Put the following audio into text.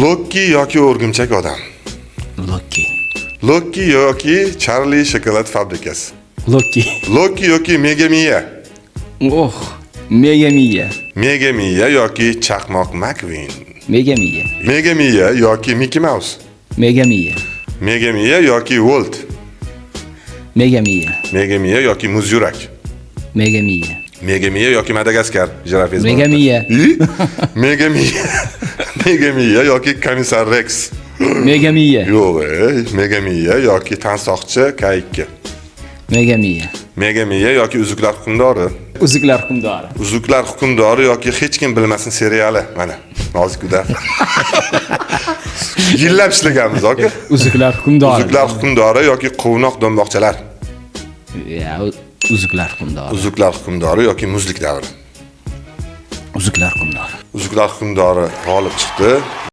Lokki yoki o'rgimchak odam? Lokki. Lokki yoki Charli shokolad fabrikasi? Lokki. Lokki yoki Mega Miya? Oh, Mega Miya. Mega Miya yoki Chaqmoq Makvin? Mega Miya. Mega Miya yoki Mickey Mouse? Mega Miya. Mega Miya yoki Volt? Mega Miya. Mega Miya yoki Muzyurak? Mega Miya. Mega Miya yoki Madagaskar jirafes? Mega Miya. Mega Miya. Mega Miya yoki Komissar Rex? Mega Miya. Yo'q, ey. Mega Miya yoki Tansoqchi K2? Mega Miya. Mega Miya yoki Uzuklar hukmdori? Uzuklar hukmdori. Uzuklar hukmdori yoki Hech kim bilmasin seriali? Mana, nozik uda. Yillab ishlaganmiz, aka. Uzuklar hukmdori. Uzuklar hukmdori yoki Quvnoq do'mboqchalar? Ya, Uzuklar hukmdori. Uzuklar hukmdori yoki Muzlik davri? Uzuklar hukmdori. Uzuklar hukmdori g'olib chiqdi.